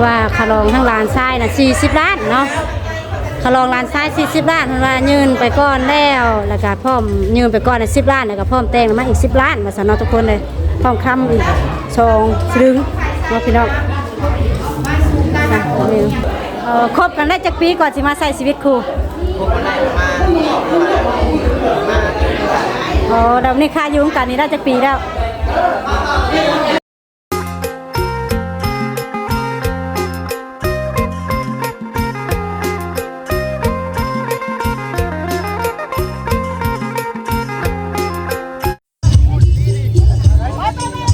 ວ່າຄ່າລອງທາງຫຼານຊາຍນະສີ່ສິບລ້ານເນາະ ຄ່າລອງຫຼານຊາຍສີ່ສິບລ້ານ ເພິ່ນວ່າຍື່ນໄປກ່ອນແລ້ວ ແລ້ວກະພ້ອມ ຍື່ນໄປກ່ອນນະສິບລ້ານ ແລ້ວກະພ້ອມແຕ່ງນຳມາອີກສິບລ້ານວ່າຊັ້ນເນາະທຸກຄົນເອີຍ ພ້ອມຄຳອີກສອງສະລຶງເນາະພີ່ນ້ອງ. ອ່ະ ເອີ ຄົບກັນໄດ້ຈັກປີກ່ອນຊິມາໃຊ້ຊີວິດຄູ່? ອໍ ແລ້ວນີ້ຄ່າຢູ່ນຳກັນນີ້ໄດ້ຈັກປີແລ້ວ?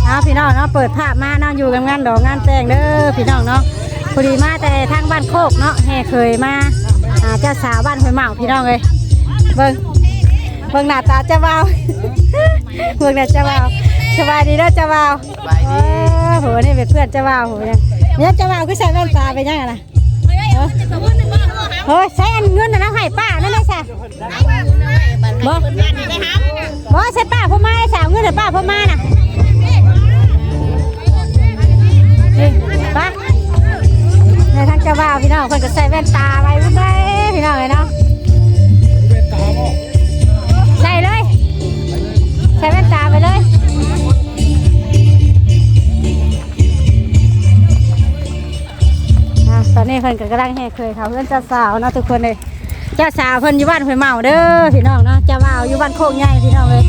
ເອົາ ພີ່ນ້ອງເນາະ ເປີດພາບມາເນາະ ຢູ່ກັບງານດອງງານແຕ່ງເດີພີ່ນ້ອງເນາະ. ພໍດີມາແຕ່ທາງບ້ານໂຄກເນາະ ແຫ່ເຂີຍມາຫາເຈົ້າສາວບ້ານຫ້ວຍເໝ້າພີ່ນ້ອງເອີຍ. ເບິ່ງ ເບິ່ງໜ້າຕາເຈົ້າບ່າວ ເບິ່ງໜ້າເຈົ້າບ່າວ. ສະບາຍດີເດີເຈົ້າບ່າວ. ສະບາຍດີ. ໂອ້ໂຫ ນີ້ເປັນເພື່ອນເຈົ້າບ່າວ. ໂຫ ນີ້ເຈົ້າບ່າວຄືໃສ່ແວ່ນຕາເປັນຫຍັງຫັ້ນນະ? ເອີ ເຮີ້ຍ ໃຊ້ອັນເງິນຫັ້ນນະໃຫ້ປ້ານັ້ນໄດ້ຊະ. ບໍ່ ບໍ່ ໃສ່ປ້າເພິ່ນມາຊະ ເອົາເງິນໃຫ້ປ້າເພິ່ນມານະ. ນີ້ ໄປ ໃນທາງເຈົ້າບ່າວພີ່ນ້ອງ ເພິ່ນກໍໃສ່ແວ່ນຕາໄວ້ເບິ່ງໄດ້ພີ່ນ້ອງເອີຍເນາະ. ໃສ່ເລີຍ ໃສ່ແວ່ນຕາໄປເລີຍ. ອ່າ ຕອນນີ້ເພິ່ນກໍກຳລັງແຫ່ເຂີຍເຂົ້າເຮືອນເຈົ້າສາວເນາະທຸກຄົນເອີຍ. ເຈົ້າສາວເພິ່ນຢູ່ບ້ານຫ້ວຍເໝ້າເດີພີ່ນ້ອງເນາະ ເຈົ້າບ່າວຢູ່ບ້ານໂຄກໃຫຍ່ພີ່ນ້ອງເອີຍ.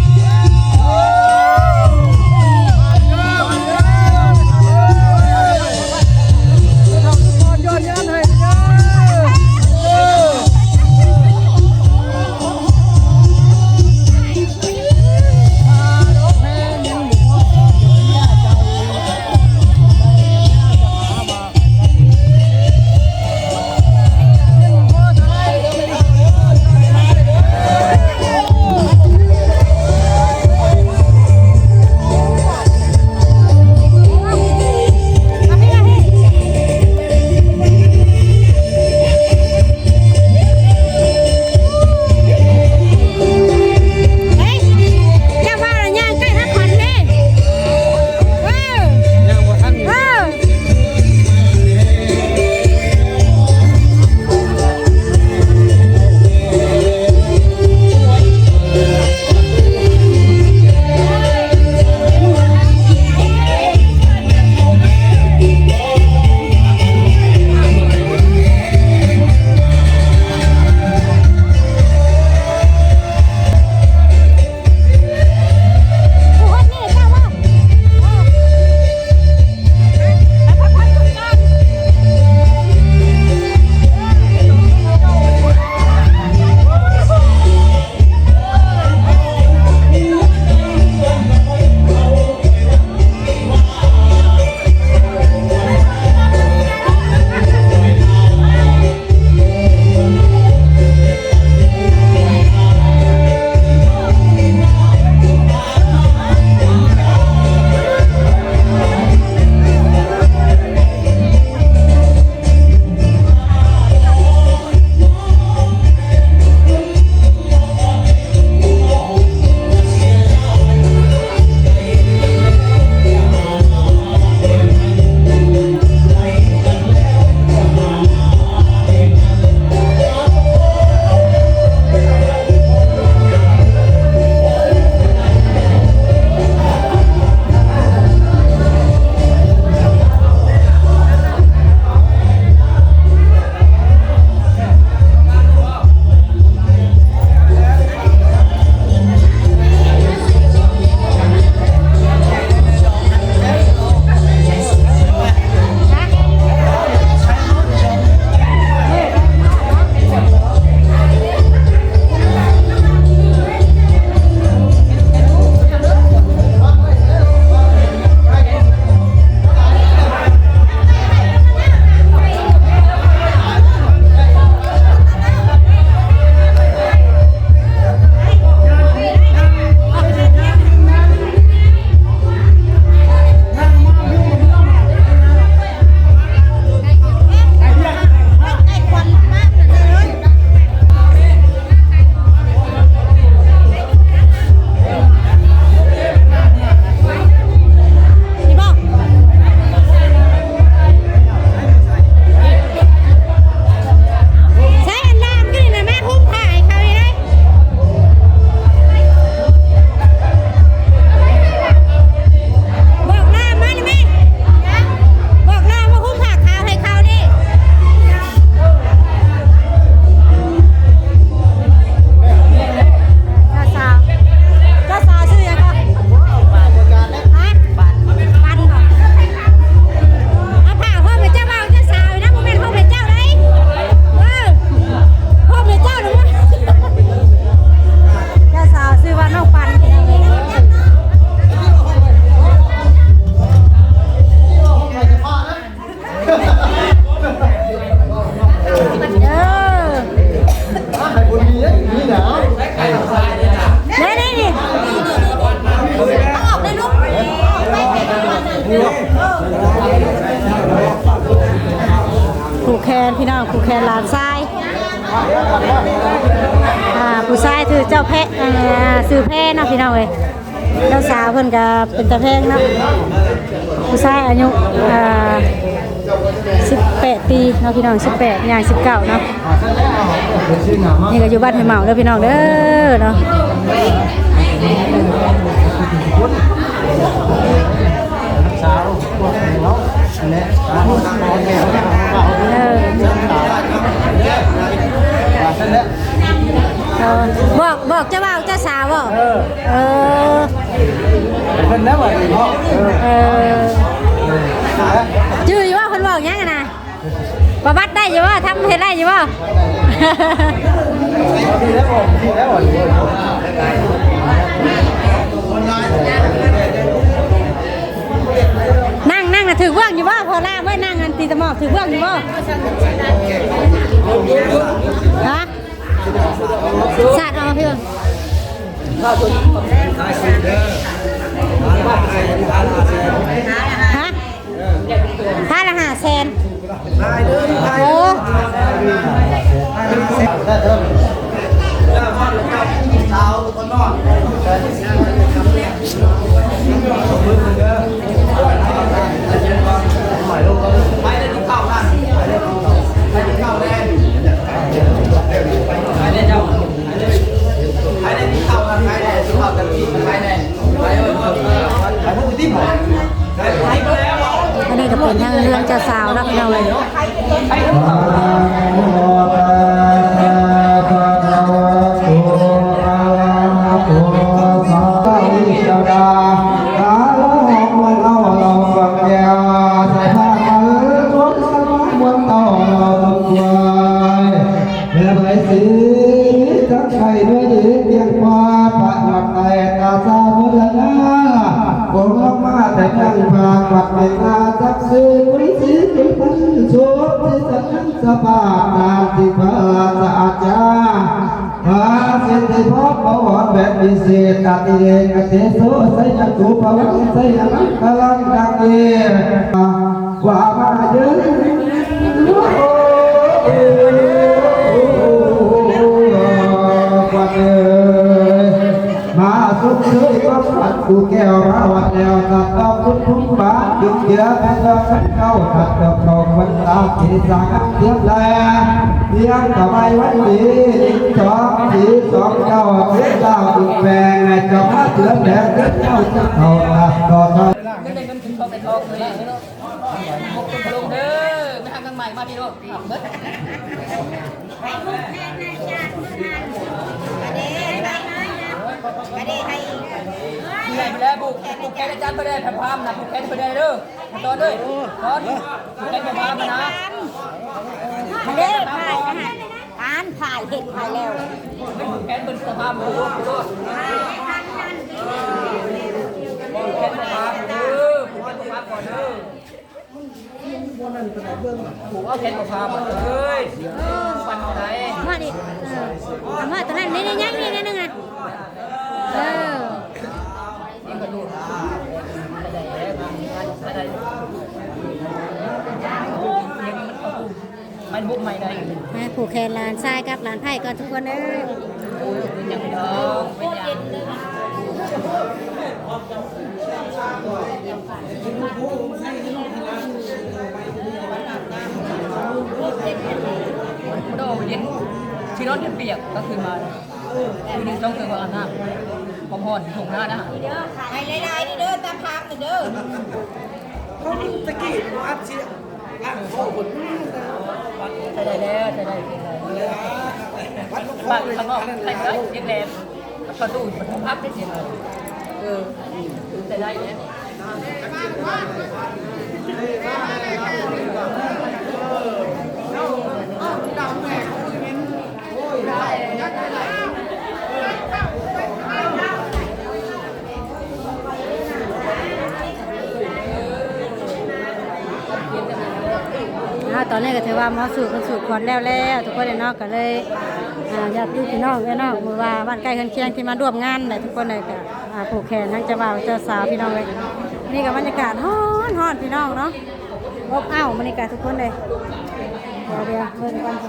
ຜູກແຂນພີ່ນ້ອງ ຜູກແຂນຫຼານຊາຍ ອ່າ ຜູ້ຊາຍຊື່ເຈົ້າແພະ ອ່າ ຊື່ແພເນາະພີ່ນ້ອງເອີຍ. ເຈົ້າສາວເພິ່ນກະເປັນຕາແພງເນາະ ຜູ້ຊາຍອາຍຸ ອ່າ ສິບແປດປີເນາະພີ່ນ້ອງ ສິບແປດຍ່າງສິບເກົ້າເນາະ. ນີ້ກະຢູ່ບ້ານຫ້ວຍເໝົາເດີພີ່ນ້ອງເດີເນາະ. ສາວພວກເຮົາແຫຼະ ເອີ ວ່າຊັ້ນແຫຼະ ເອີ ບອກ ບອກເຈົ້າບ່າວເຈົ້າສາວບໍ? ເອີ ເອີ ເພິ່ນແລ້ວວ່າດີເນາະ ເອີ ເອີ ຈື່ຢູ່ບໍ່ ເພິ່ນເວົ້າຫຍັງຫັ້ນນະ? ປະຫວັດໄດ້ຢູ່ບໍ່? ທຳເຮັດໄດ້ຢູ່ບໍ່? ນັ່ງ ນັ່ງນະ ຖືກເບື້ອງຢູ່ບໍ່? ພໍລາເວີຍ ນັ່ງອັນຕີຕະໝອກ ຖືກເບື້ອງຢູ່ບໍ່? ຮະ? ສາດເອົາ ພີ່ ຮະ? ພາລະຫ້າແສນ ໂອ້ ອັນນີ້ກະເປັນທາງເຮືອນເຈົ້າສາວເນາະ ພີ່ນ້ອງເອີຍ. ແລະໃບສີຈັກໄກ່ດ້ວຍດີ ພຽງພໍປະຫຍັດໄດ້ຕາສາພຸດທະນາ ອົງລົງມາແຕ່ເມືອງພາກວັດເມດຕາ ສັກສີຄຸນສີຈຸນພັນ ໂສດສີສັນທັງສະບາດ ຕາມທີ່ພະລາຊະອາຈານ ພາສິດໄດ້ຂໍບວອນແບບພິເສດ ອະຕິເລກະເຕໂສ ໄຊຍະຕູປະວັດ ໄຊຍະມັງຄະລັງ ດັ່ງນີ້. ວ່າມາເດີ ຂວັນເອີຍ ມາຊົມເຊີຍຄວາມຂວັນ ກູ່ແກ້ວມາຮອດແລ້ວ ສັດດອກຄຸນທຸມບາດ ຢຸດເຫຼືອແມ່ນດອກຄັນເກົ້າ ສັດດອກເຂົ້າຄວັນຕາ ເກສາງາມທຽບແລ ລຽງຖວາຍວັນດີ ໜຶ່ງສອງສີ່ສອງເກົ້າ ເສດເຈົ້າອີກແປງ ເຈົ້າມາເສືອແປງ ເດີເຈົ້າເຈົ້າເຂົ້າ ຕັດຕໍ່ເຂົ້າ ເງິນໄດ້ເງິນ ເງິນທອງໄດ້ທອງເລີຍ. ລົງເດີ ໄປຫາເຄື່ອງໃໝ່ມາພີ່ໂລດ ເບິດ ໃຫຍ່ໄປແລ້ວ ຜູກ ຜູກແຂນອາຈານໄປແດ່ ພາມນະ ຜູກແຂນໄປແດ່ເດີ ສອນເດີ ສອນ ຜູກແຂນພາມນະ ເດ້ ພາມນະ ອ່ານ ຖ່າຍເຫັນ ຖ່າຍແລ້ວ ແມ່ນຜູກແຂນເພິ່ນສະພາບ ໂອ້ໂຫ ແຂນສະພາບ ເອີ ຜູກແຂນສະພາບກ່ອນເດີ ຜູກເອົາແຂນສະພາບ ເອີຍ ເອີ ຟັນເອົາໄດ໋ ມາດິ ເອີ ມາຕົວນັ້ນ ນີ້ ນີ້ ຍັງ ນີ້ ນີ້ໜຶ່ງ ອ່ະ ເອີ ນີ້ກະດູກ ມັນບຸກໃໝ່ໄດ້ ມາຜູກແຂນຫຼານຊາຍກັບຫຼານໃພ້ກ່ອນທຸກຄົນເດີ ເປັນຫຍັງພີ່ນ້ອງ ເປັນຫຍັງ ໂດ ເຢັນ ຊິນອນຈົນປຽກ ກາງຄືນມາ ຄືໜຶ່ງສອງເທື່ອກໍອາບນ້ຳ ຄວາມຮ້ອນຢູ່ທົ່ງນານະ ໃຫ້ຫຼາຍໆເດີ ຕາພາມເດີ ເຂົາຄືຕະກີ້ອັດຊິ ລ້າງຄໍພຸ້ນ ໃຊ້ໄດ້ແລ້ວ ໃຊ້ໄດ້ ໃຊ້ໄດ້ ບັດຂ້າງນອກໃຊ້ໄດ້ ຍັງແຫຼມ ປະຕູປະຕູພັບໄດ້ຊິ ເອີ ໃຊ້ໄດ້ແລ້ວ. ອ່າ ຕອນນີ້ກະຖືວ່າໝໍສູດເພິ່ນສູດຄວັນແລ້ວແລ້ວ ທຸກຄົນເນາະ ກະເລີຍ ອ່າ ຍາດຕິພີ່ນ້ອງເອີຍເນາະ ບໍ່ວ່າບ້ານໃກ້ເຮືອນຄຽງທີ່ມາຮ່ວມງານແຫຼະ ທຸກຄົນເອີຍ ກະ ອ່າ ຜູກແຂນທັງເຈົ້າບ່າວເຈົ້າສາວພີ່ນ້ອງເອີຍ. ນີ້ກະບັນຍາກາດຮ້ອນໆ ພີ່ນ້ອງເນາະ ອົບອ້າວມື້ນີ້ກະທຸກຄົນເອີຍ. ດຽວເບິ່ງກ່ອນ ສ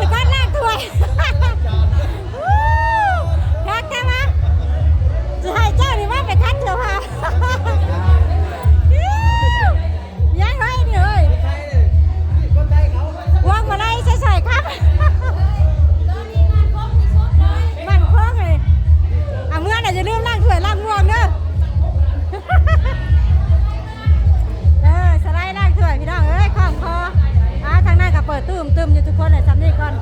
ະກອດລ້າງຖ້ວຍ ຄັກແທ້ວະ ຊິໃຫ້ເຈົ້ານີ້ມາໄປຂັດເສື້ອຜ້າ ຍັງເຮີ້ຍນີ້ເຮີ້ຍ ພວງມາໄລໃສ່ໆ ຄັບ ໝັ້ນຄົງເລີຍ ເອົາເມືອນະ ຢ່າລືມລ້າງຖ້ວຍລ້າງໝ່ວງເດີ ເອີ ສະໄລລ້າງຖ້ວຍ ພີ່ນ້ອງເອີຍ ຄ່ອງຄໍ ອ່າ ທາງນັ້ນກໍເປີດຕຸ້ມໆ ຢູ່ທຸກຄົນແຫຼະ ຊ່ຳນີ້ກ່ອນ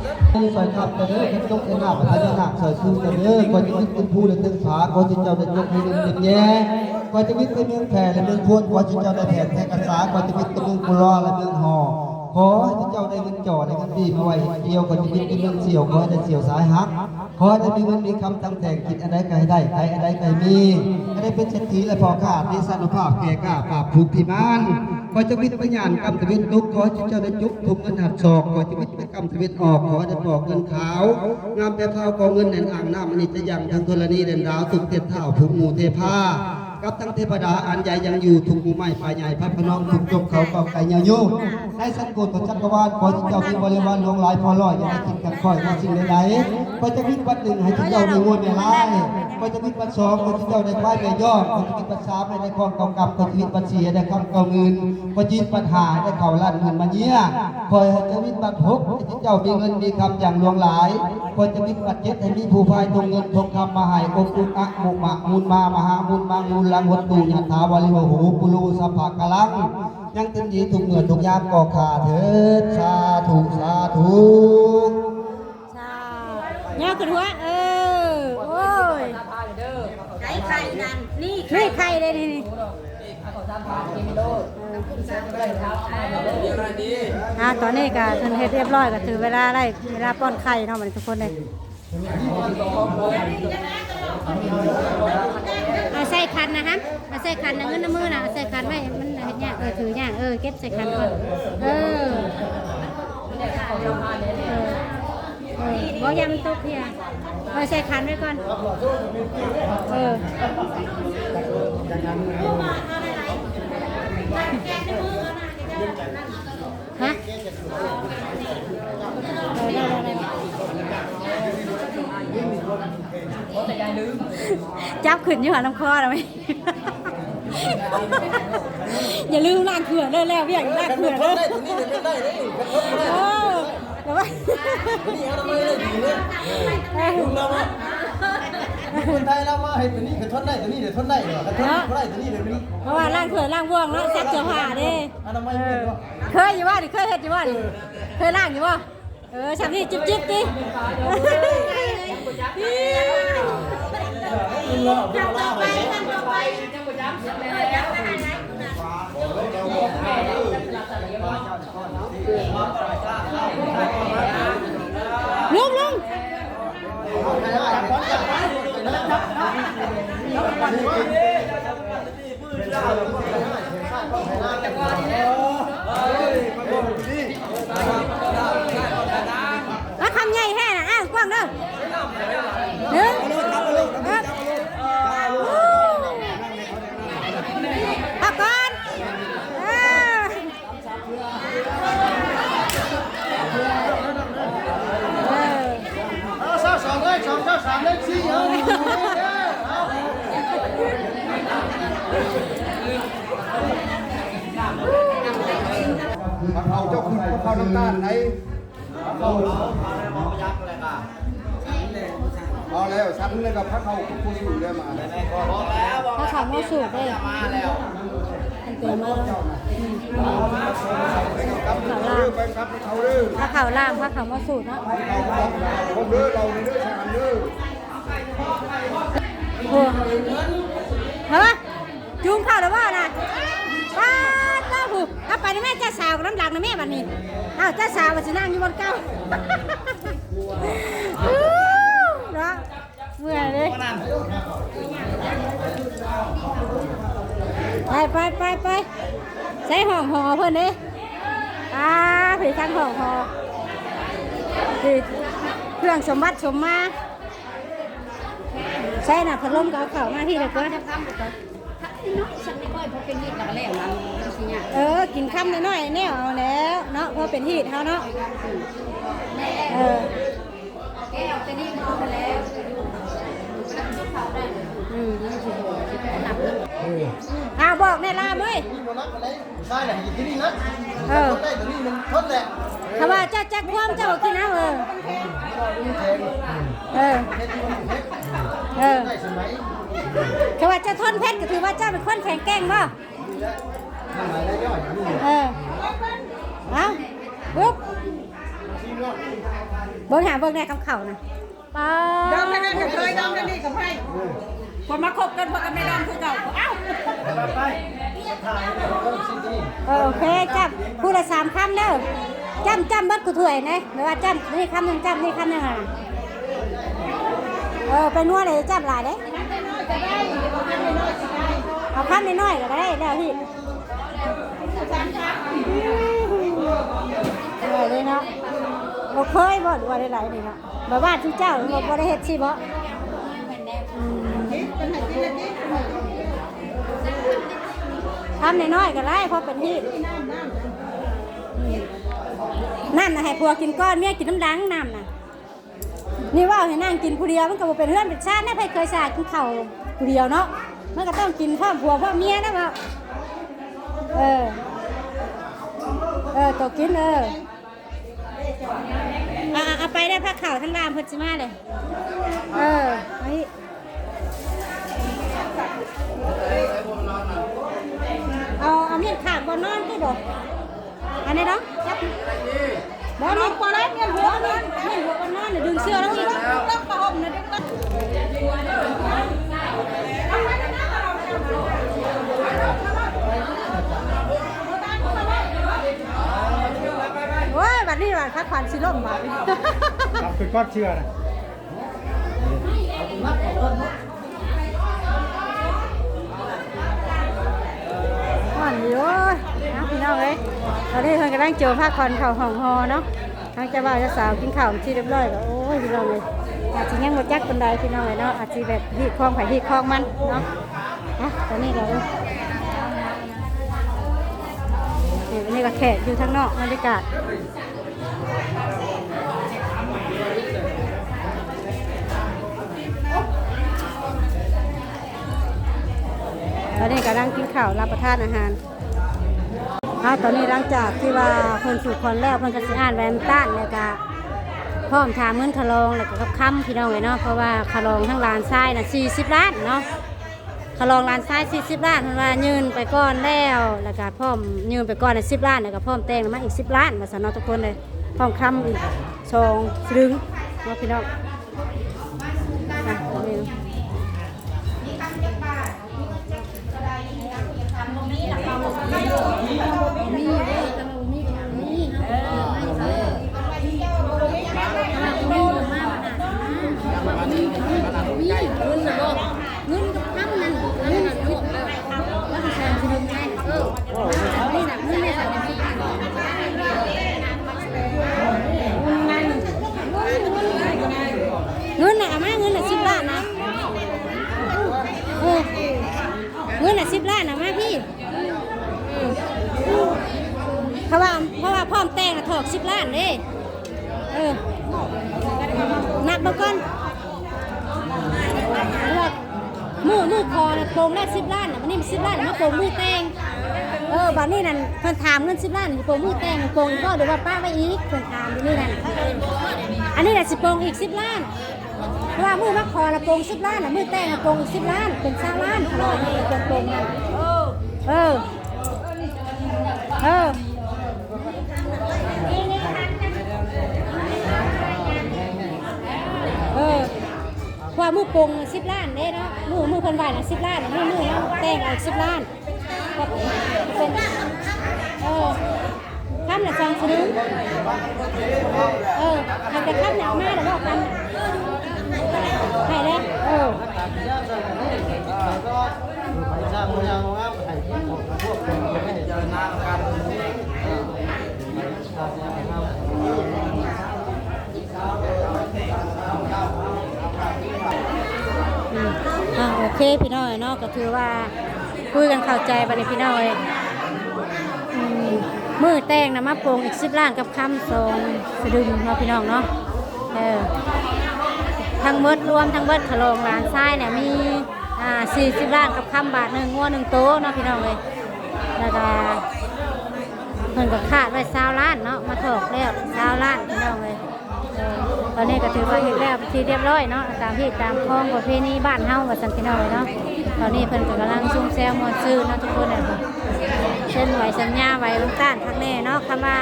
ຊ່ອຍຂັບກັນເດີ ຄັນຕົກໃສ່ນ້ຳພະຍານາກຊ່ອຍຊູກັນເດີ ຂ້ອຍຈະຂຶ້ນເປັນພູແລະເທິງຜາ ຂໍໃຫ້ເຈົ້າໄດ້ຈົກໃຫ້ເງິນເປັນແຍ່ ຂ້ອຍຈະວິດໄປເມືອງແພແລະເມືອງໂພນ ຂໍໃຫ້ເຈົ້າໄດ້ແພແຜ່ກະສາ ຂ້ອຍຈະວິດໄປເມືອງກຸລໍແລະເມືອງຫໍ ຂໍໃຫ້ເຈົ້າໄດ້ເງິນຈໍ້ແລະເງິນດີມາໄວ້ເຮັດກ່ຽວ ຂ້ອຍຈະວິດໄປເມືອງສ່ຽວ ຂໍໃຫ້ໄດ້ສ່ຽວສາຍຫັກ ຂໍໃຫ້ໄດ້ມີເງິນມີຄຳຕັງແຕ່ງ ຄິດອັນໃດກໍໃຫ້ໄດ້ ໃຄອັນໃດກໍໃຫ້ມີ ໃຫ້ໄດ້ເປັນເສດຖີແລະພໍ່ຄ້າ ມີອານຸພາບ ແກ່ກ້າ ປາບພູພິມານ ຂ້ອຍຈະວິດໄປຍາມຄ່ຳຕາເວັນຕົກ ຂໍໃຫ້ເຈົ້າໄດ້ຈົກຖົງເງິນຫັດຊອກ ຂ້ອຍຈະວິດໄປຄ່ຳຕາເວັນອອກ ຂໍໃຫ້ໄດ້ປອກເງິນຂາວ ງາມແບບຂາວກອງເງິນແໜ້ນອ່າງນ້ຳ ອັນນີ້ຈະຍັງທັງທໍລະນີແດນດາວ ສຸກເທບທ້າວ ພູງູເທພາ ກັບທັງເທວະດາອັນໃຫຍ່ຍັງຢູ່ ທຸກໝູ່ໄມ້ປ່າໃຫຍ່ ພະພະນ້ອງ ທຸກຈົກເຂົາເກົ້າໄກ່ຍາວຍູ ໃນສັນໂກດຂອງຈັກກະວານ ຂໍໃຫ້ເຈົ້າມີບໍລິວານຫຼວງຫຼາຍພໍຮ້ອຍ ຢ່າໄດ້ຄິດກັນຂ້ອຍວ່າສິ່ງໃດໆ ຂ້ອຍຈະວິດບັດໜຶ່ງໃຫ້ເຈົ້າໄດ້ງົວແມ່ລາຍ ຂ້ອຍຈະວິດບັດສອງ ຂ້ອຍຈະເຈົ້າໄດ້ຄວາຍແມ່ຍອງ ຂ້ອຍຈະວິດບັດສາມໃຫ້ໄດ້ຄອງເກົ້າກັບ ຂ້ອຍຈະວິດບັດສີ່ໃຫ້ໄດ້ຄຳເກົ້າໝື່ນ ຂ້ອຍຈະວິດບັດຫ້າໃຫ້ໄດ້ເຂົ້າລ້ານໝື່ນມາເຍຍ ຂ້ອຍຈະວິດບັດຫົກໃຫ້ເຈົ້າມີເງິນມີຄຳຢ່າງຫຼວງຫຼາຍ ຂ້ອຍຈະວິດບັດເຈັດໃຫ້ມີຜູ້ພາຍທົ່ງເງິນທົ່ງຄຳມາໃຫ້ ອົກອຸອະມຸມະມູນມາ ມະຫາມຸນມັງມູນລັງ ໂຫຕຸ ຍະຖາ ວາລິວະໂຫ ປຸໂລ ສັບພະກະລັງ ຍັງເຕັມທີ່ທຸກເມື່ອທຸກຍາມກໍຂ້າເທີດ ສາທຸ ສາທຸ. ສາ ຍາວຂຶ້ນຫົວ ເອີ ໂອ້ຍ ໄກ່ໄຂ່ນັ້ນ ນີ້ໄຂ່ ນີ້ໄຂ່ເດ້ນີ້ ນີ້ ອ່າ ຕອນນີ້ກະເພິ່ນເຮັດຮຽບຮ້ອຍ ກະຖືເວລາໄດ້ ເວລາປ້ອນໄຂ່ເນາະ ບັດນີ້ທຸກຄົນເດ້ ເອົາໃສ່ຂັນນະຮະ ເອົາໃສ່ຂັນນະ ເງິນນຳມືນະ ເອົາໃສ່ຂັນໄວ້ ມັນເຮັດຍາກ ເອີ ຖືຍາກ ເອີ ເກັບໃສ່ຂັນກ່ອນ ເອີ ເອີ ເອີ ບໍ່ຢ່າມັນຕົກເທື່ອ ເອົາໃສ່ຂັນໄວ້ກ່ອນ ເອີ ຮະ ເອີ ໄດ້ ໄດ້ ໄດ້ ຈັບຂຶ້ນຢູ່ຫາລຳຄໍນະ ຢ່າລືມລ້າງຖ້ວຍເດີ ແລ້ວວຽກລ້າງຖ້ວຍເດີ ເອີ ແຕ່ວ່າ ນີ້ອະນາໄມໄດ້ດີເດ້ ເອີ ຄົນໄທລາວມາເຮັດຕົວນີ້ກໍທົນໄດ້ ຕົວນີ້ກໍທົນໄດ້ ຄັນທົນບໍ່ໄດ້ຕົວນີ້ເດ ເພາະວ່າລ້າງຖ້ວຍລ້າງບ່ວງເນາະ ຊັກເສື້ອຜ້າເດ້ ອະນາໄມ ເອີ ເຄີຍຢູ່ບໍ່ນີ້ ເຄີຍເຮັດຢູ່ບໍ່ນີ້ ເຄີຍລ້າງຢູ່ບໍ່? ເອີ ຊ່ຳນີ້ຈິບໆຕິ ລຸງ ລຸງ ວ່າຄຳໃຫຍ່ແທ້ນະ ອ້າວ ກວ້າງເດີ ໜຶ່ງ ເອີ ພັກກ່ອນ ເອີ ເອີ ເອົາ ຊາວສອງເລີຍ ສອງ ຊາວສາມເລີຍ ສີ່ ເອົາ ເອົາ ເຈົ້າຄືບໍ່ເຂົ້ານ້ຳຕານໃດ ເອົາແລ້ວ ສັນແລ້ວກໍພາເຂົ້າຜູ້ສູງແລ້ວມາ ພາເຂົ້າມໍສູດເດ້ ເປັນຕົວມາ ອືມ ເຂົ້າລາມ ພາເຂົ້າລາມ ພາເຂົ້າມໍສູດເນາະ ເອົາເດີ ເອົາເດີ ສັນເດີ ໂອ້ ຮະ ຈູງເຂົ້າແລ້ວບໍ່ນະ ປາດເຈົ້າຜູ້ ເອົາໄປນຳແມ່ ເຈົ້າສາວນຳຫຼັງນະແມ່ບັດນີ້ ອ້າວ ເຈົ້າສາວວ່າຊິນັ່ງຢູ່ບ່ອນເກົ່າ ເນາະ ເມື່ອຍເດ້ ໄປ ໄປ ໄປ ໄປ ໃສ່ຫ້ອງຫໍເພິ່ນເດ້ ອ່າ ໄປທາງຫ້ອງຫໍ ນີ້ ເຄື່ອງສົມບັດສົມມາ ໃຊ້ນະ ພັດລົມກໍເອົາເຂົ້າມາພີ້ແລ້ວກວ່າ. ເອີ ກິນຄຳນ້ອຍໆ ແນວເອົາແລ້ວເນາະ ພໍເປັນຮີດເຮົາເນາະ. ເອີ ອືມ ອ້າວ ບອກແດ່ລາມເອີຍ. ເອີ ຖ້າວ່າເຈົ້າຈັກຄວາມເຈົ້າກໍກິນເອົາ. ເອີ ເອີ ເອີ ຖ້າວ່າເຈົ້າທົນເຜັດກໍຖືວ່າເຈົ້າເປັນຄົນແຂງແກ່ງບໍ່? ເອີ ເອົ້າ ປຶບ ເບິ່ງຫາເບິ່ງແດ່ກັບເຂົ້ານະ. ປ້າ ດອມໄປນັ້ນກໍເຄີຍ ດອມໄປນີ້ກໍໃຜ ຄົນມາຄົບກັນ ພວກກັນແມ່ດອມຄືເກົ່າ. ເອົ້າ ເອີ ໂອເຄ ຈ້ຳຜູ້ລະສາມຄຳເດີ. ຈ້ຳ ຈ້ຳເບິດຄູ່ຖ້ວຍນະ ແບບວ່າຈ້ຳນີ້ຄຳໜຶ່ງ ຈ້ຳນີ້ຄຳໜຶ່ງ. ເອີ ໄປນົວເດ້ ຈ້ຳຫຼາຍເດ້ ເອົາຄຳນ້ອຍໆກໍໄດ້ແລ້ວພີ່. ເອີ ເລີຍເນາະ ບໍ່ເຄີຍບໍ່ ຫຼືວ່າໃດໆນີ້ເນາະ. ແບບວ່າທີ່ເຈົ້າບໍ່ ບໍ່ໄດ້ເຮັດຊີ້ບໍ? ອືມ ຄຳນ້ອຍໆກໍໄດ້ ພໍເປັນຮີດ. ອືມ ນ້ຳນະໃຫ້ຜົວກິນກ່ອນ ເມຍກິນນຳຫຼັງ ນ້ຳນະ. ນີ້ເວົ້າໃຫ້ນັ່ງກິນຜູ້ດຽວ ມັນກໍບໍ່ເປັນເຮືອນເປັນຊານນະ. ໃຜເຄີຍສາກິນເຂົ້າຜູ້ດຽວເນາະ ມັນກໍຕ້ອງກິນພ້ອມຜົວພ້ອມເມຍນະເວົ້າ. ເອີ ເອີ ໂຕກິນ ເອີ. ເອົາ ເອົາໄປໄດ້ ພາເຂົ້າທາງລາມເພິ່ນຊິມາເລີຍ. ເອີ ເອົາ ເອົາມີດຂາບບ່ອນນອນຕິບໍ່? ອັນນີ້ເນາະ ຈັບ ບໍ່ ນ້ອງບໍ່ໄດ້ ມ້ຽນຫົວນອນ ມ້ຽນຫົວກໍນອນ ດຶງເສື້ອລະ ລະຜ້າຫົ່ມນະ ດຶງລະ. ໂອ້ຍ ບັດນີ້ວ່າ ພາຂວັນຊິລົ້ມບາດນີ້ ເອົາຂຶ້ນກ່ອນເຊື່ອນະ. ຮ້ອນຢູ່ ໂອ້ຍ ເອົາ ພີ່ນ້ອງເອີຍ ຕອນນີ້ເພິ່ນກຳລັງໂຈມພາຂວັນເຂົ້າຫ້ອງຫໍ່ເນາະ. ທາງເຈົ້າບ່າວເຈົ້າສາວກິນເຂົ້າເປັນທີ່ຮຽບຮ້ອຍແລ້ວ ໂອ້ຍ ພີ່ນ້ອງເອີຍ ອາດຊິຍັງບໍ່ຈັກປານໃດ ພີ່ນ້ອງເອີຍເນາະ ອາດຊິແບບຮີດຄອງໃຜຮີດຄອງມັນເນາະ. ອ່ະ ຕອນນີ້ກໍ ນີ້ ອັນນີ້ກໍແຂກຢູ່ທາງນອກ ບັນຍາກາດ. ຕອນນີ້ກຳລັງກິນເຂົ້າ ຮັບປະທານອາຫານ. ເອົາ ຕອນນີ້ຫຼັງຈາກທີ່ວ່າເພິ່ນສູ່ຂວັນແລ້ວ ເພິ່ນກໍຊິອ່ານໃບອະນຸຍາດ ແລ້ວກໍພ້ອມຖາມເງິນຄ່າລອງ ແລ້ວກໍກັບຄຳ ພີ່ນ້ອງເອີຍເນາະ. ເພາະວ່າຄ່າລອງທາງຫຼານຊາຍນະ ສີ່ສິບລ້ານເນາະ. ຄ່າລອງຫຼານຊາຍສີ່ສິບລ້ານ ເພິ່ນວ່າຍື່ນໄປກ່ອນແລ້ວ ແລ້ວກະພ້ອມຍື່ນໄປກ່ອນສິບລ້ານ ແລ້ວກະພ້ອມແຕ່ງມາອີກສິບລ້ານ ວ່າຊັ້ນເນາະທຸກຄົນເອີຍ. ພ້ອມຄຳອີກສອງສະລຶງເນາະພີ່ນ້ອງ. ອ່ະ ເງິນກັບຄຳນັ້ນ ເງິນນັ້ນ ເງິນນັ້ນ ເງິນນັ້ນ ເງິນນັ້ນ ເງິນນັ້ນ ເອີ ນີ້ນະ ເງິນໃນສາມສິບ ເງິນນະ ເອົາມາ ເງິນນະ ສິບລ້ານນະ ເອີ ເງິນນະ ສິບລ້ານນະ ມາພີ້. ເພາະວ່າ ເພາະວ່າພ້ອມແຕ່ງນະ ຖອກສິບລ້ານເດ້. ເອີ ນັບເບິ່ງກ່ອນ ເພາະວ່າມື້ ມື້ຂໍນະ ໂປ່ງແລ້ວສິບລ້ານນະ ບາດນີ້ສິບລ້ານນະ ມາໂປ່ງມື້ແຕ່ງ. ເອີ ບາດນີ້ນັ້ນ ເພິ່ນຖາມເງິນສິບລ້ານ ໂປ່ງມື້ແຕ່ງ ໂປ່ງອີກບໍ່ ຫຼືວ່າປະໄວ້ອີກ ເພິ່ນຖາມຢູ່ນີ້ນັ້ນ. ອັນນີ້ນະ ຊິໂປ່ງອີກສິບລ້ານ. ເພາະວ່າມື້ມາຂໍລະໂປ່ງສິບລ້ານນະ ມື້ແຕ່ງລະໂປ່ງອີກສິບລ້ານ ເປັນຊາວລ້ານ ເຂົາວ່າເປັນໂປ່ງນັ້ນ. ເອີ ເອີ ເອີ ເພາະວ່າມື້ໂປ່ງສິບລ້ານເດ້ເນາະ ມື້ ມື້ເພິ່ນໄຫວ້ນະສິບລ້ານ ມື້ ມື້ແຕ່ງອີກສິບລ້ານ. ເປັນ ເອີ ຄຳລະສອງສະລຶງ. ເອີ ໃຫ້ແຕ່ຄຳນະມາລະເວົ້າກັນ ໃຫ້ແລ້ວ. ເອີ ເອີ. ໂອເຄພີ່ນ້ອງເນາະ ກໍຖືວ່າຄຸຍກັນເຂົ້າໃຈບັດນີ້ພີ່ນ້ອງເອີຍ. ອືມ ມື້ແຕ່ງນະມາໂປ່ງອີກສິບລ້ານກັບຄຳສອງສະດຶງເນາະພີ່ນ້ອງເນາະ. ເອີ ທັງໝົດ ລວມທັງເບິດຂະຫຼອງຫຼານຊາຍນະມີ ອ່າ ສີ່ສິບລ້ານກັບຄຳບາດໜຶ່ງ ງົວໜຶ່ງໂຕເນາະພີ່ນ້ອງເອີຍ. ແລ້ວກະເພິ່ນກໍຄາດໄວ້ຊາວລ້ານເນາະ ມາຖອກແລ້ວຊາວລ້ານພີ່ນ້ອງເອີຍ. ເອີ ຕອນນີ້ກໍຖືວ່າເຮັດແລ້ວເປັນທີ່ຮຽບຮ້ອຍເນາະ ຕາມຮີດຕາມຄອງປະເພນີບ້ານເຮົາວ່າຊັ້ນພີ່ນ້ອງເອີຍເນາະ. ຕອນນີ້ເພິ່ນກໍກຳລັງຊຸມແຊວມ່ວນຊື່ນເນາະທຸກຄົນເອີຍ. ເຊັນໃບສັນຍາໄຫວ້ວາງຕ້ານຄັກແນ່ເນາະ. ຄຳວ່າ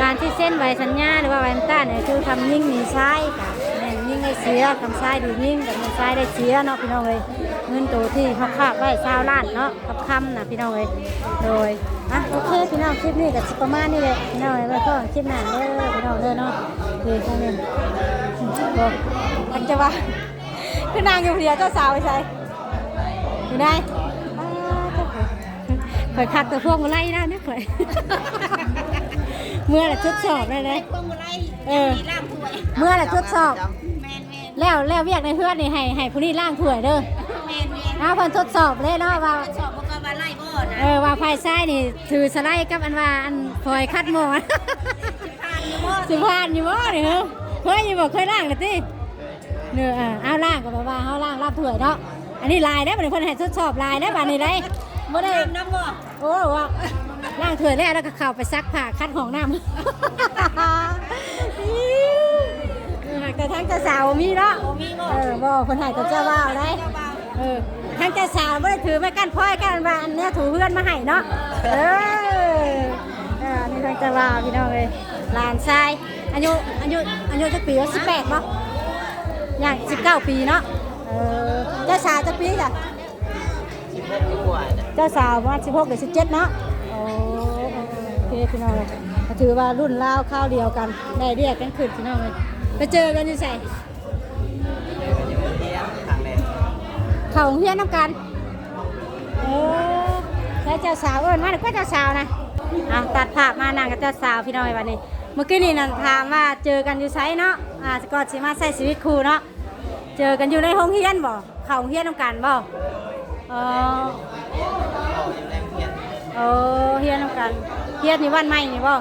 ການທີ່ເຊັນໃບສັນຍາ ຫຼືວ່າໄຫວ້ວາງຕ້ານນີ້ ຄືຄຳຍິງໜີຊາຍ ກໍແມ່ນຍິງໄດ້ເສຍ ຄຳຊາຍດີຍິງ ກໍແມ່ນຊາຍໄດ້ເສຍເນາະພີ່ນ້ອງເອີຍ. ເງິນໂຕທີ່ເຮົາຄາດໄວ້ຊາວລ້ານເນາະ ກັບຄຳນະພີ່ນ້ອງເອີຍ. ໂດຍ ອ່ະ ໂອເຄພີ່ນ້ອງ ຄລິບນີ້ກໍຊິປະມານນີ້ແຫຼະພີ່ນ້ອງເອີຍ. ໄວ້ພໍ້ຄລິບໜ້າເດີພີ່ນ້ອງເດີເນາະ. ນີ້ທາງນີ້ ບໍ່ ອັນຈະວ່າ ຄືນາງຢູ່ຜູ້ດຽວ ເຈົ້າສາວໄປໃສ? ຢູ່ໃນ ປາດໂທ້ ຂ້ອຍຄັກແຕ່ພວງມາໄລນະ ແມ່ຂ້ອຍ ເມື່ອລະທົດສອບໄດ້ເດ້. ພວງມາໄລ ເອີ ລ້າງຖ້ວຍ ເມື່ອລະທົດສອບ ແມ່ນໆ ແລ້ວ ແລ້ວວຽກໃນເຮືອນນີ້ໃຫ້ ໃຫ້ຜູ້ນີ້ລ້າງຖ້ວຍເດີ. ແມ່ນໆ ເອົາ ເພິ່ນທົດສອບເລີຍເນາະວ່າ ທົດສອບເບິ່ງກ່ອນວ່າໄດ້ບໍ່ນະ. ເອີ ວ່າຝ່າຍຊາຍນີ້ຖືສະໄລກັບອັນວ່າອັນຟອຍຂັດໝໍ້ ຊິຜ່ານຢູ່ບໍ່ ຊິຜ່ານຢູ່ບໍ່ນີ້? ເຮີ ເຄີຍຢູ່ບໍ່? ເຄີຍລ້າງແລ້ວຕິ? ເດີ ເອົາ ລ້າງກໍແບບວ່າເຮົາລ້າງລາບຖ້ວຍເນາະ. ອັນນີ້ຫຼາຍແລ້ວ ບັດນີ້ເພິ່ນໃຫ້ທົດສອບຫຼາຍແລ້ວ ບັດນີ້ໄດ໋ ບໍ່ໄດ້ ນ້ຳບໍ່? ໂອ້ ວ່າລ້າງຖ້ວຍແລ້ວ ແລ້ວກໍເຂົ້າໄປຊັກຜ້າຂັດຫ້ອງນ້ຳ. ແຕ່ທາງເຈົ້າສາວບໍ່ມີເນາະ. ບໍ່ມີບໍ່? ເອີ ບໍ່ ເພິ່ນໃຫ້ແຕ່ເຈົ້າບ່າວໄດ໋. ເຈົ້າບ່າວ ເອີ ທາງເຈົ້າສາວບໍ່ໄດ້ຖືໄມ້ກັ້ນພອຍກັນວ່າອັນແນວຖູເຮືອນມາໃຫ້ເນາະ. ເອີ ເອີ ອັນນີ້ທາງເຈົ້າບ່າວພີ່ນ້ອງເອີຍ ຫຼານຊາຍ ອາຍຸ ອາຍຸ ອາຍຸຈັກປີວະ? ສິບແປດບໍ່? ຍັງສິບເກົ້າປີເນາະ. ເອີ ເຈົ້າສາວຈັກປີຈ້ະ? ສິບຫົກກວ່ານະ ເຈົ້າສາວປະມານສິບຫົກຫຼືສິບເຈັດເນາະ. ໂອ້ ໂອເຄພີ່ນ້ອງເອີຍ ກໍຖືວ່າລຸ້ນລາວຄາວດຽວກັນ ໄດ້ວຽກກັນຂຶ້ນພີ່ນ້ອງເອີຍ. ໄປເຈີກັນຢູ່ໃສ? ເຂົ້າໂຮງຮຽນນຳກັນ. ເອີ ແລ້ວເຈົ້າສາວເອີ້ນມາ ແລ້ວກໍເຈົ້າສາວນະ. ອ່ະ ຕັດພາບມານັ່ງກັບເຈົ້າສາວພີ່ນ້ອງເອີຍ ບັດນີ້. ເມື່ອກີ້ນີ້ນັ້ນຖາມວ່າເຈີກັນຢູ່ໃສເນາະ ອ່າ ກ່ອນຊິມາໃຊ້ຊີວິດຄູ່ເນາະ. ເຈີກັນຢູ່ໃນໂຮງຮຽນບໍ່? ເຂົ້າໂຮງຮຽນນຳກັນບໍ່? ອໍ ໂອ້ ຮຽນນຳກັນ. ຮຽນຢູ່ບ້ານໃໝ່ນີ້ບໍ່?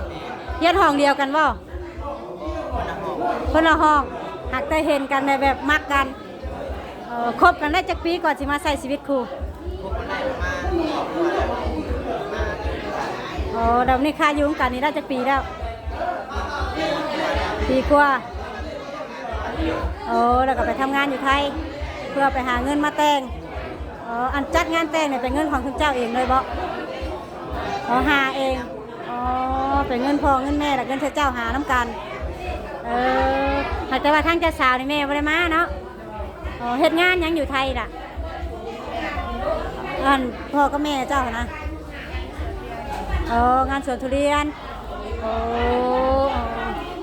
ຮຽນຫ້ອງດຽວກັນບໍ່? ຄົນລະຫ້ອງ ຫາກແຕ່ເຫັນກັນແບບ ແບບມັກກັນ. ເອີ ຄົບກັນໄດ້ຈັກປີກ່ອນຊິມາໃຊ້ຊີວິດຄູ່? ຄົບກັນໄດ້ປະມານ ອໍ ດຽວນີ້ຄ່າຢູ່ນຳກັນນີ້ໄດ້ຈັກປີແລ້ວ? ປີກວ່າ. ໂອ້ ແລ້ວກໍໄປທຳງານຢູ່ໄທ ເພື່ອໄປຫາເງິນມາແຕ່ງ. ອໍ ອັນຈັດງານແຕ່ງນີ້ເປັນເງິນຂອງຊຸມເຈົ້າເອງເລີຍບໍ່? ອໍ ຫາເອງ. ອໍ ເປັນເງິນພໍ່ເງິນແມ່ ແລະ ເງິນທີ່ເຈົ້າຫານຳກັນ. ເອີ ຫາກແຕ່ວ່າທາງເຈົ້າສາວນີ້ແມ່ບໍ່ໄດ້ມາເນາະ. ອໍ ເຮັດງານຫຍັງຢູ່ໄທລະ? ອັນພໍ່ກັບແມ່ເຈົ້າຫັ້ນນະ? ອໍ ງານສວນທຸລຽນ. ໂອ້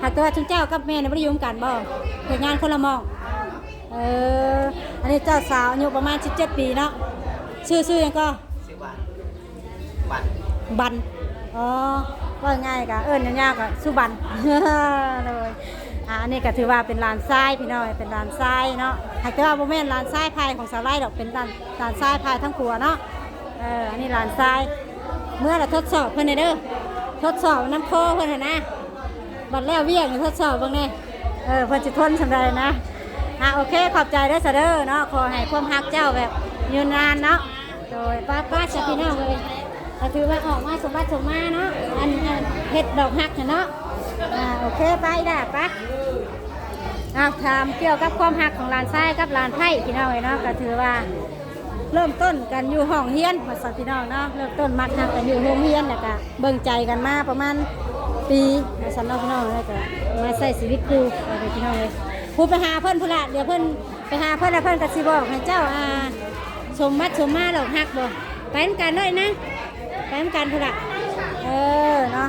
ຫາກແຕ່ວ່າຊຸມເຈົ້າກັບແມ່ນີ້ບໍ່ໄດ້ຢູ່ນຳກັນບໍ່? ເຮັດງານຄົນລະໝ່ອງ. ເອີ ອັນນີ້ເຈົ້າສາວອາຍຸປະມານສິບເຈັດປີເນາະ. ຊື່ ຊື່ຫຍັງກໍ? ຊື່ບັນ ບັນ. ອໍ ເວົ້າງ່າຍກະເອີ້ນຍາວໆກະສຸບັນ. ໂດຍ ອ່າ ອັນນີ້ກະຖືວ່າເປັນຫຼານຊາຍພີ່ນ້ອງ ເປັນຫຼານຊາຍເນາະ. ຫາກແຕ່ວ່າບໍ່ແມ່ນຫຼານຊາຍຝ່າຍຂອງສາວໄລດອກ ເປັນຫຼານ ຫຼານຊາຍຝ່າຍທາງຜົວເນາະ. ເອີ ອັນນີ້ຫຼານຊາຍ. ເມື່ອລະທົດສອບເພິ່ນແດ່ເດີ ທົດສອບນຳຄໍເພິ່ນຫັ້ນນະ. ບັດແລ້ວວຽກນີ້ທົດສອບເບິ່ງແດ່ ເອີ ເພິ່ນຊິທົນສ່ຳໃດນະ. ອ່າ ໂອເຄ ຂອບໃຈເດີສະເດີເນາະ. ຂໍໃຫ້ຄວາມຮັກເຈົ້າແບບຍືນນານເນາະ. ໂດຍ ໄປໆ ຊະພີ່ນ້ອງເອີຍ ກໍຖືວ່າອອກມາສົມບັດສົມມາເນາະ ອັນ ອັນເຮັດດອກຮັກຫັ້ນເນາະ. ອ່າ ໂອເຄ ໄປລະ ໄປ. ເອົາ ຖາມກ່ຽວກັບຄວາມຮັກຂອງຫຼານຊາຍກັບຫຼານໃພ້ພີ່ນ້ອງເອີຍເນາະ ກໍຖືວ່າ ເລີ່ມຕົ້ນກັນຢູ່ຫ້ອງຮຽນວ່າຊັ້ນພີ່ນ້ອງເນາະ. ເລີ່ມຕົ້ນມັກຮັກກັນຢູ່ໂຮງຮຽນ ແລ້ວກະເບິ່ງໃຈກັນມາປະມານປີວ່າຊັ້ນເນາະພີ່ນ້ອງ. ແລ້ວກະມາໃຊ້ຊີວິດຄູ່ກັນພີ່ນ້ອງເອີຍ. ຜູ້ໄປຫາເພິ່ນພຸ້ນລະ ດຽວເພິ່ນໄປຫາເພິ່ນ ແລ້ວເພິ່ນກະຊິບອກໃຫ້ເຈົ້າ ອ່າ ສົມບັດສົມມາດອກຮັກບໍ່? ໄປນຳກັນເລີຍນະ ໄປນຳກັນພຸ້ນລະ. ເອີ ເນາະ.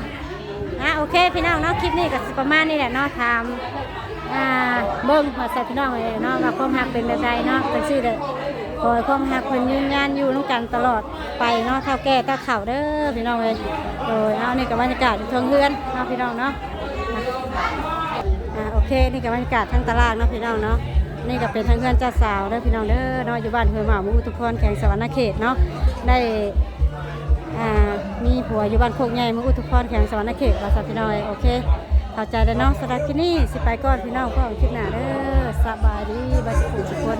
ອ່າ ໂອເຄພີ່ນ້ອງເນາະ ຄລິບນີ້ກໍຊິປະມານນີ້ແຫຼະເນາະ ຖາມ ອ່າ ເບິ່ງວ່າຊັ້ນພີ່ນ້ອງເອີຍເນາະ ວ່າຄວາມຮັກເປັນແບບໃດເນາະ. ຈັ່ງຊີ້ແຫຼະ ຂໍໃຫ້ຄວາມຮັກເພິ່ນຍືນຍານຢູ່ນຳກັນຕະຫຼອດໄປເນາະ ເຖົ້າແກ່ຕາເຖົ້າເດີພີ່ນ້ອງເອີຍ. ໂດຍ ເອົາ ນີ້ກໍບັນຍາກາດຢູ່ເທິງເຮືອນເນາະພີ່ນ້ອງເນາະ. ອ່າ ໂອເຄ ນີ້ກໍບັນຍາກາດທາງຕະລ່າງເນາະພີ່ນ້ອງເນາະ. ນີ້ກໍເປັນທາງເຮືອນເຈົ້າສາວເດີພີ່ນ້ອງເດີເນາະ ຢູ່ບ້ານຫ້ວຍໝາວ ເມືອງອຸທຸມພອນ ແຂວງສະຫວັນນະເຂດເນາະ ໄດ້ ອ່າ ມີຜົວຢູ່ບ້ານໂຄກໃຫຍ່ ເມືອງອຸທຸມພອນ ແຂວງສະຫວັນນະເຂດວ່າຊັ້ນພີ່ນ້ອງເອີຍ. ໂອເຄ ເຂົ້າໃຈແລ້ວເນາະ ສຳລັບຄລິບນີ້ຊິໄປກ່ອນພີ່ນ້ອງ ພໍ້ກັນຄລິບໜ້າເດີ ສະບາຍດີເບິດທຸກຜູ້ທຸກຄົນ.